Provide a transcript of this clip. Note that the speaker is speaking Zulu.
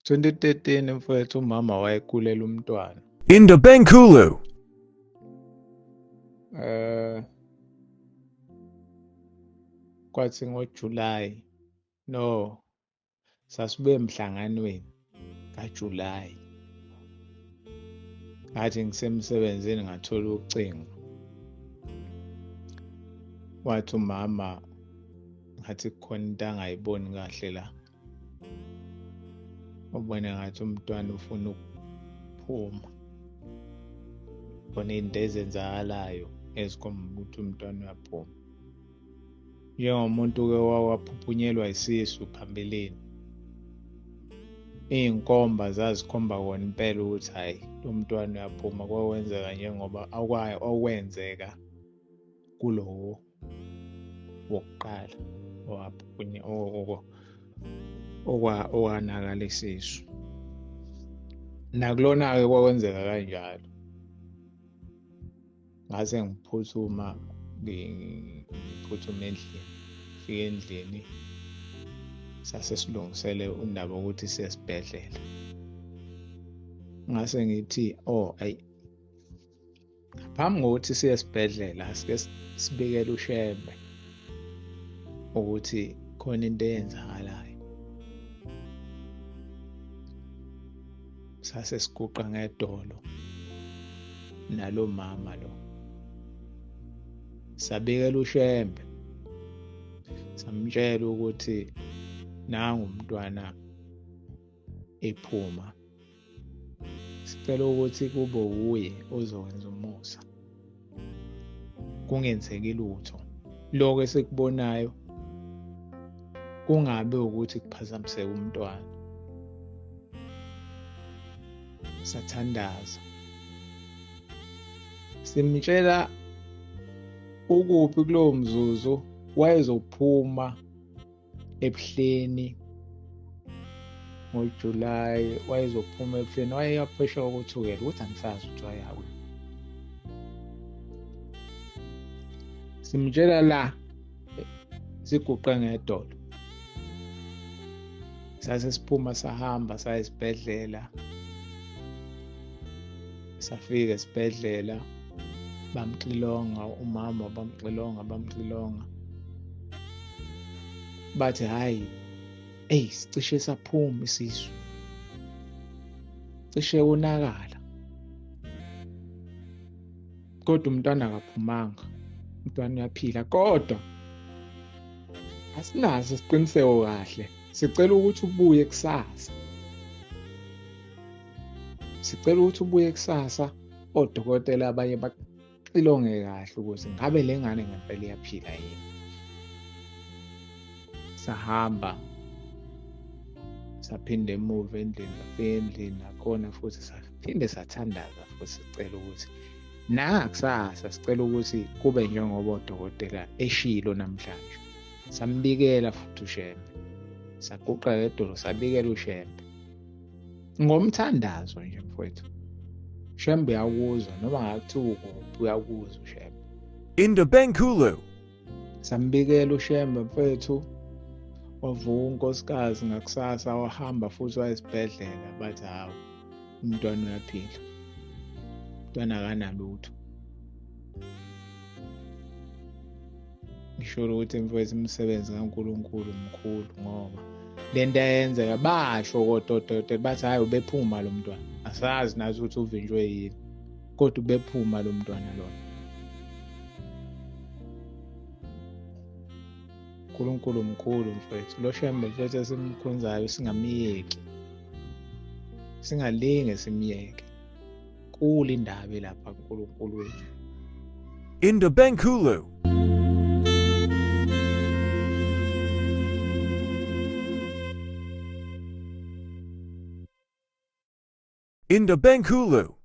2013 mfowethu, umama wayekulela umntwana. Indabankulu. Eh kwathi ngoJuly, no, sasibuye emhlanganweni kaJuly. Ngathi ngisemsebenzini ngathola ucingo. Wathi umama ngathi kukhona into angayiboni kahle la. Ubone ngathi umntwana ufuna ukuphuma. Khona into ezenzakalayo ezikhomba ukuthi umntwana uyaphuma. Njengomuntu-ke owawaphuphunyelwa isisu phambilini, iy'nkomba zazikhomba kona impela ukuthi hhayi lo mntwana uyaphuma. Kwakwenzeka njengoba okwenzeka kulowo wokuqala owanakala isisu. Nakulona-ke kwakwenzeka kanjalo. Ngase ngiphuthuma, ngiphuthuma endlini, fika endlini sase silungisele undaba ukuthi siye esibhedlela. Ngase ngithi, oh ayi, ngaphambi kokuthi siye esibhedlela sike sibikele uShembe ukuthi khona into eyenzakalayo. Sase siguqa ngedolo nalo mama lo, sabikela uShembe, samtshela ukuthi nangu umntwana ephuma, sicela ukuthi kube wuye ozokwenza umusa, kungenzeki lutho, lokho esikubonayo kungabe ukuthi kuphazamiseka umntwana. Sathandaza simtshela ukuphi kulowo mzuzu wayezophuma ebuhleni ngoJuly, wayezophuma ebuhleni, wayeyaphesha ukuthukela ukuthi angisazi ukuthi wayakuphi. Simtshela la siguqe ngedolo, sase siphuma sahamba saya esibhedlela. Safika esibhedlela bamxilonga umama, bamxilonga, bamxilonga, bathi hayi, eyi, sicishe saphuma isisu, cishe wonakala, kodwa umntwana akaphumanga, umntwana uyaphila, kodwa asinaso isiqiniseko kahle, sicela ukuthi ubuye kusasa, sicela ukuthi ubuye kusasa, odokotela abanye baxilonge kahle ukuthi ngabe le ngane ngempela iyaphila yini. Sahamba saphinde emuva endlini, safika endlini nakhona futhi saphinde sathandaza futhi sicela ukuthi nangakusasa sicela ukuthi kube njengoba odokotela eshilo namhlanje. Sambikela futhi uShembe, saguqa ngedolo sabikela uShembe ngomthandazo nje mfowethu. Shembe uyakuzwa noma ngakuthiwa ukuphi, uyakuzwa uShembe. Indabankulu. Sambikela uShembe mfethu, wavuka unkosikazi ngakusasa wahamba futhi waya esibhedlela, bathi hawu umntwana uyaphila, umntwana akanalutho. Ngisho ukuthi mfowethu umsebenzi kaNkulunkulu mkhulu, ngoba lento eyenzeka basho kodwa odokotela bathi hayi ubephuma lo mntwana, asazi nathi ukuthi uvinjwe yini, kodwa ubephuma lo mntwana lona. uNkulunkulu mkhulu mfethu, lo Shembe mfethu esimkhonzayo singamyeki, singalinge simyeke, kule indaba lapha kuNkulunkulu wethu. Indabankulu. Indabankulu.